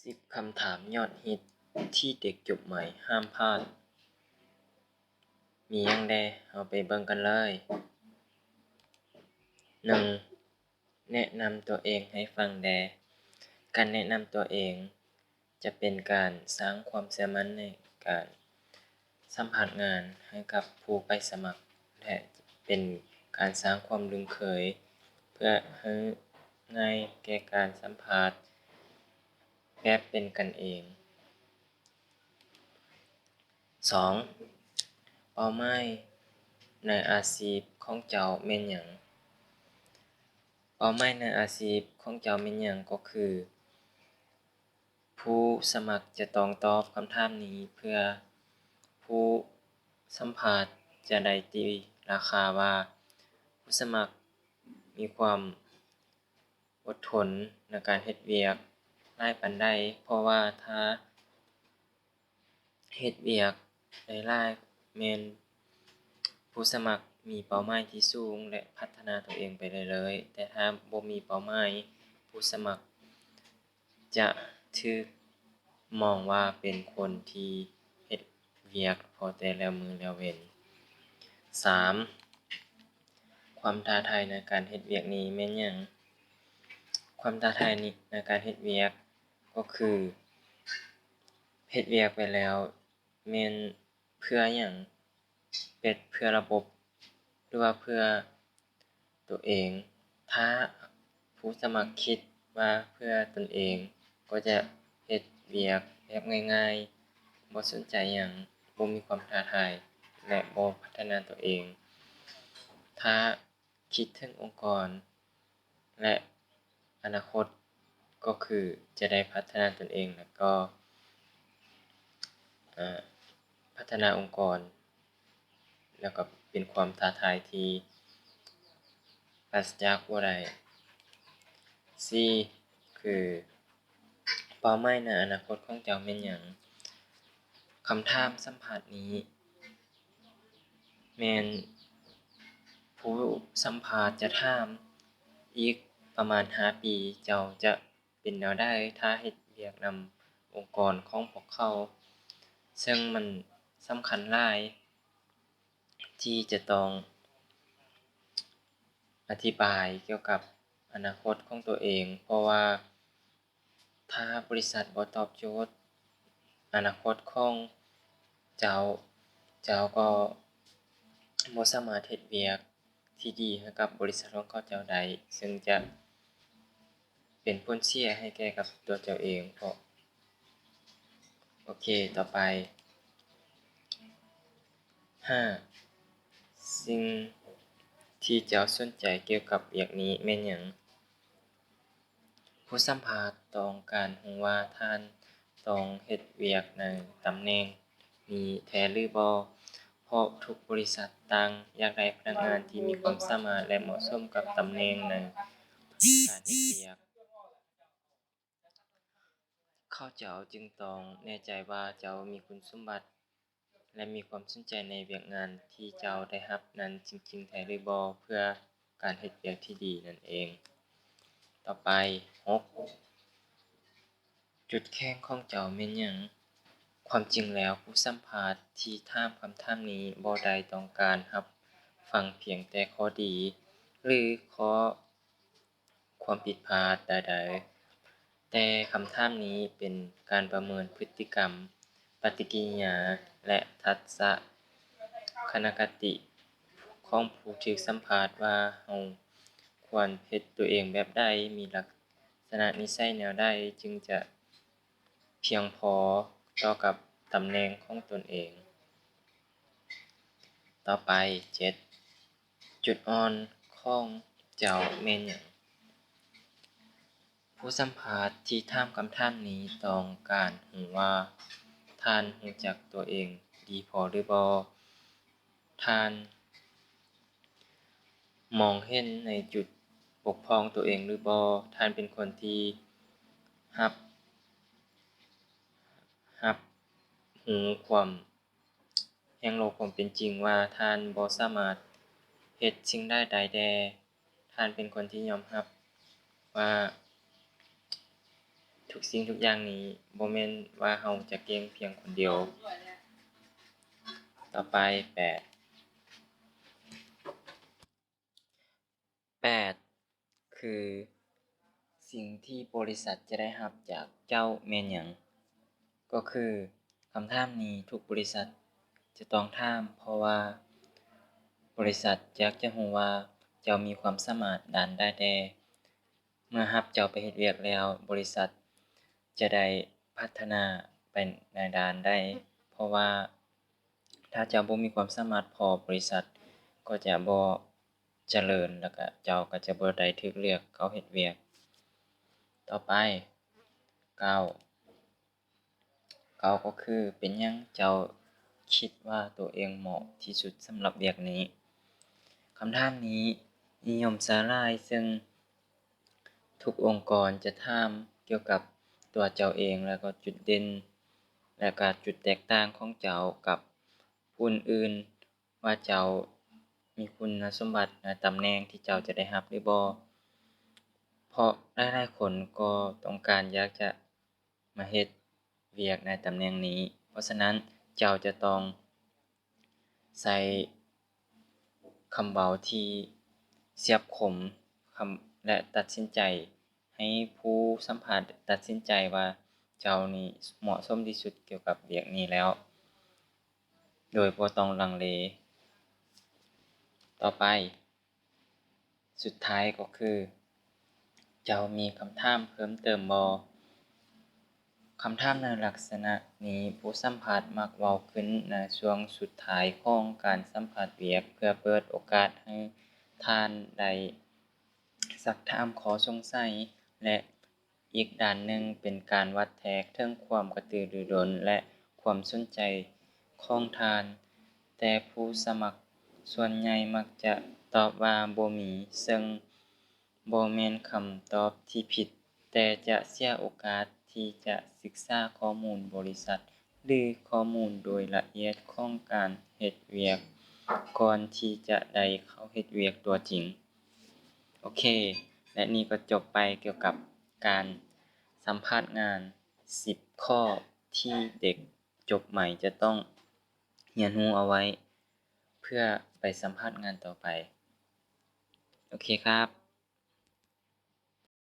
ສິບຄຳຖາມຍອດຮິດທີ່ເດັກຈົບໃໝ່ຫ້າມພາດ ມີຫຍັງແດ່? ເຮົາໄປເບິ່ງກັນເລີຍ. ໜຶ່ງ ແນະນຳຕົວເອງໃຫ້ຟັງແດ່. ການແນະນຳຕົວເອງຈະເປັນການສ້າງຄວາມເຊື່ອໝັ້ນໃນການສຳພາດງານໃຫ້ກັບຜູ້ໄປສະໝັກ ແລະ ເປັນການສ້າງຄວາມຄຸ້ນເຄີຍ ເພື່ອໃຫ້ງ່າຍແກ່ການສຳພາດແບບເປັນກັນເອງ. ສອງ ເປົ້າໝາຍໃນອາຊີບຂອງເຈົ້າແມ່ນຫຍັງ? ເປົ້າໝາຍໃນອາຊີບຂອງເຈົ້າແມ່ນຫຍັງ? ກໍຄື ຜູ້ສະໝັກຈະຕ້ອງຕອບຄຳຖາມນີ້ ເພື່ອຜູ້ສຳພາດຈະໄດ້ຕີລາຄາວ່າ ຜູ້ສະໝັກມີຄວາມອົດທົນໃນການເຮັດວຽກຫຼາຍປານໃດ, ເພາະວ່າຖ້າ ເຮັດວຽກໄດ້ຫຼາຍແມ່ນຜູ້ສະໝັກມີເປົ້າໝາຍທີ່ສູງ ແລະ ພັດທະນາຕົວເອງໄປເລື້ອຍໆ, ແຕ່ຖ້າບໍ່ມີເປົ້າໝາຍ, ຜູ້ສະໝັກຈະຖືກມອງວ່າເປັນຄົນທີ່ເຮັດວຽກພໍແຕ່ລະມື້ລະເວັນ. ສາມ ຄວາມທ້າທາຍໃນການເຮັດວຽກນີ້ແມ່ນຫຍັງ? ຄວາມທ້າທາຍໃນການເຮັດວຽກ ກໍຄືເຮັດວຽກໄປແລ້ວແມ່ນເພື່ອຫຍັງ? ເຮັດເພື່ອລະບົບ ຫຼືວ່າເພື່ອຕົວເອງ? ຖ້າຜູ້ສະໝັກຄິດວ່າເພື່ອຕົນເອງ ກໍຈະເຮັດວຽກແບບງ່າຍໆ, ບໍ່ສົນໃຈຫຍັງ, ບໍ່ມີຄວາມທ້າທາຍ ແລະ ບໍ່ພັດທະນາຕົວເອງ. ຖ້າ ຄິດເຖິງອົງກອນ ແລະ ອະນາຄົດ ກໍຄືຈະໄດ້ພັດທະນາຕົນເອງ ແລະ ກໍ ເອີ ພັດທະນາອົງກອນ ແລ້ວກໍເປັນຄວາມທ້າທາຍທີ່ປາສະຈາກບໍ່ໄດ້. ສີ່ ຄື ເປົ້າໝາຍໃນອະນາຄົດຂອງເຈົ້າແມ່ນຫຍັງ? ຄຳຖາມສຳພາດນີ້ແມ່ນຜູ້ສຳພາດຈະຖາມ, ອີກປະມານຫ້າປີ ເຈົ້າຈະເປັນແນວໃດ ຖ້າເຮັດວຽກນຳອົງກອນຂອງພວກເຂົາ? ເຊິ່ງມັນສຳຄັນຫຼາຍທີ່ຈະຕ້ອງອະທິບາຍກ່ຽວກັບອະນາຄົດຂອງຕົວເອງ, ເພາະວ່າ ຖ້າບໍລິສັດບໍ່ຕອບໂຈດອະນາຄົດຂອງເຈົ້າ, ເຈົ້າກໍບໍ່ສາມາດເຮັດວຽກທີ່ດີໃຫ້ກັບບໍລິສັດຂອງເຂົາເຈົ້າໄດ້, ເຊິ່ງຈະເປັນຜົນເສຍໃຫ້ແກ່ກັບຕົວເຈົ້າເອງ. ເພາະ ໂອເຄ, ຕໍ່ໄປ. ຫ້າ ສິ່ງທີ່ເຈົ້າສົນໃຈກ່ຽວກັບວຽກນີ້ແມ່ນຫຍັງ? ຜູ້ສຳພາດຕ້ອງການຮູ້ວ່າທ່ານຕ້ອງເຮັດວຽກໃນຕຳແໜ່ງນີ້ແທ້ຫຼືບໍ່, ເພາະທຸກບໍລິສັດຕ່າງຢາກໄດ້ພະນັກງານທີ່ມີຄວາມສາມາດ ແລະ ເໝາະສົມກັບຕຳແໜ່ງໃນການເຮັດວຽກ. ເຂົາເຈົ້າຈຶ່ງຕ້ອງແນ່ໃຈວ່າເຈົ້າມີຄຸນສົມບັດ ແລະ ມີຄວາມສົນໃຈໃນວຽກງານທີ່ເຈົ້າໄດ້ຮັບນັ້ນຈິງໆແທ້ຫຼືບໍ່ ເພື່ອການເຮັດວຽກທີ່ດີນັ້ນເອງ. ຕໍ່ໄປ ຫົກ ຈຸດແຂງຂອງເຈົ້າແມ່ນຫຍັງ? ຄວາມຈິງແລ້ວ ຜູ້ສຳພາດທີ່ຖາມຄຳຖາມນີ້ບໍ່ໄດ້ຕ້ອງການຮັບຟັງພຽງແຕ່ຂໍ້ດີ ຫຼື ຂໍ້ ຄວາມຜິດພາດໃດໆ, ແຕ່ຄຳຖາມນີ້ເປັນການປະເມີນພຶດຕິກຳ, ປະຕິກິລິຍາ ແລະ ທັດສະຄະນະຄະຕິຂອງຜູ້ຖືກສຳພາດວ່າເຮົາຄວນເຮັດຕົວເອງແບບໃດ, ມີລັກສະນະນິໄສແນວໃດ ຈຶ່ງຈະພຽງພໍຕໍ່ກັບຕຳແໜ່ງຂອງຕົນເອງ. ຕໍ່ໄປ ເຈັດ ຈຸດອ່ອນຂອງເຈົ້າແມ່ນຫຍັງ? ຜູ້ສຳພາດທີ່ຖາມຄຳຖາມນີ້ຕ້ອງການຮູ້ວ່າທ່ານຮູ້ຈັກຕົວເອງດີພໍຫຼືບໍ່? ທ່ານມອງເຫັນໃນຈຸດບົກຜ່ອງຕົວເອງຫຼືບໍ່? ທ່ານເປັນຄົນທີ່ຮັບ ຮັບຮູ້ຄວາມ ແຫ່ງໂລກຄວາມເປັນຈິງວ່າທ່ານບໍ່ສາມາດເຮັດສິ່ງໃດໄດ້ແດ່. ທ່ານເປັນຄົນທີ່ຍອມຮັບວ່າ ທຸກສິ່ງທຸກຢ່າງນີ້ບໍ່ແມ່ນວ່າເຮົາຈະເກັ່ງພຽງຄົນດຽວ. ຕໍ່ໄປ ແປດ ແປດ ຄື ສິ່ງທີ່ບໍລິສັດຈະໄດ້ຮັບຈາກເຈົ້າແມ່ນຫຍັງ? ກໍຄື ຄຳຖາມນີ້ທຸກບໍລິສັດຈະຕ້ອງຖາມ ເພາະວ່າບໍລິສັດຢາກຈະຮູ້ວ່າເຈົ້າມີຄວາມສາມາດດ້ານໃດແດ່. ເມື່ອຮັບເຈົ້າໄປເຮັດວຽກແລ້ວ, ບໍລິສັດຈະໄດ້ພັດທະນາໄປໃນດ້ານໃດ? ເພາະວ່າຖ້າເຈົ້າບໍ່ມີຄວາມສາມາດພໍ, ບໍລິສັດກໍຈະບໍ່ຈະເລີນ ແລ້ວກະເຈົ້າກໍຈະບໍ່ໄດ້ຖືກເລືອກເຂົ້າເຮັດວຽກ. ຕໍ່ໄປ ເກົ້າ ເກົ້າ ກໍຄື ເປັນຫຍັງເຈົ້າຄິດວ່າໂຕເອງເໝາະທີ່ສຸດສຳລັບວຽກນີ້? ຄຳຖາມນີ້ນິຍົມໃຊ້ຫຼາຍ, ເຊິ່ງທຸກອົງກອນຈະຖາມກ່ຽວກັບຕົວເຈົ້າເອງ ແລະ ກໍຈຸດເດັ່ນ ແລະ ກະຈຸດແຕກຕ່າງຂອງເຈົ້າກັບຜູ້ອື່ນໆ ວ່າເຈົ້າມີຄຸນສົມບັດ ແລະ ຕຳແໜ່ງທີ່ເຈົ້າຈະໄດ້ຮັບຫຼືບໍ່, ເພາະຫຼາຍໆຄົນກໍຕ້ອງການຢາກຈະມາເຮັດວຽກໃນຕຳແໜ່ງນີ້. ເພາະສະນັ້ນ, ເຈົ້າຈະຕ້ອງໃຊ້ຄຳເວົ້າທີ່ສຽບຄົມ ຄຳ ແລະ ຕັດສິນໃຈ ໃຫ້ຜູ້ສຳພາດຕັດສິນໃຈວ່າເຈົ້ານີ້ເໝາະສົມທີ່ສຸດກ່ຽວກັບວຽກນີ້ແລ້ວ ໂດຍບໍ່ຕ້ອງລັງເລ. ຕໍ່ໄປ ສຸດທ້າຍກໍຄື ເຈົ້າມີຄຳຖາມເພີ່ມເຕີມບໍ່? ຄຳຖາມໃນລັກສະນະນີ້ ຜູ້ສຳພາດມັກເວົ້າຂຶ້ນໃນຊ່ວງສຸດທ້າຍຂອງການສຳພາດວຽກ ເພື່ອເປີດໂອກາດໃຫ້ທ່ານໄດ້ ຊັກຖາມຂໍ້ສົງໄສ ແລະ ອີກດ້ານໜຶ່ງເປັນການວັດແທກເຖິງຄວາມກະຕືລືດົນ ແລະ ຄວາມສົນໃຈຂອງທ່ານ, ແຕ່ຜູ້ສະໝັກສ່ວນໃຫຍ່ມັກຈະຕອບວ່າບໍ່ມີ, ເຊິ່ງບໍ່ແມ່ນຄຳຕອບທີ່ຜິດ, ແຕ່ຈະເສຍໂອກາດທີ່ຈະສຶກສາຂໍ້ມູນບໍລິສັດ ຫຼື ຂໍ້ມູນໂດຍລະອຽດຂອງການເຮັດວຽກ ກ່ອນທີ່ຈະໄດ້ເຂົ້າເຮັດວຽກຕົວຈິງ. ໂອເຄ ແລະ ນີ້ກໍຈົບໄປກ່ຽວກັບການສຳພາດງານສິບຂໍ້ທີ່ເດັກຈົບໃໝ່ຈະຕ້ອງຮຽນຮູ້ເອົາໄວ້ ເພື່ອໄປສຳພາດງານຕໍ່ໄປ. ໂອເຄຄັບ.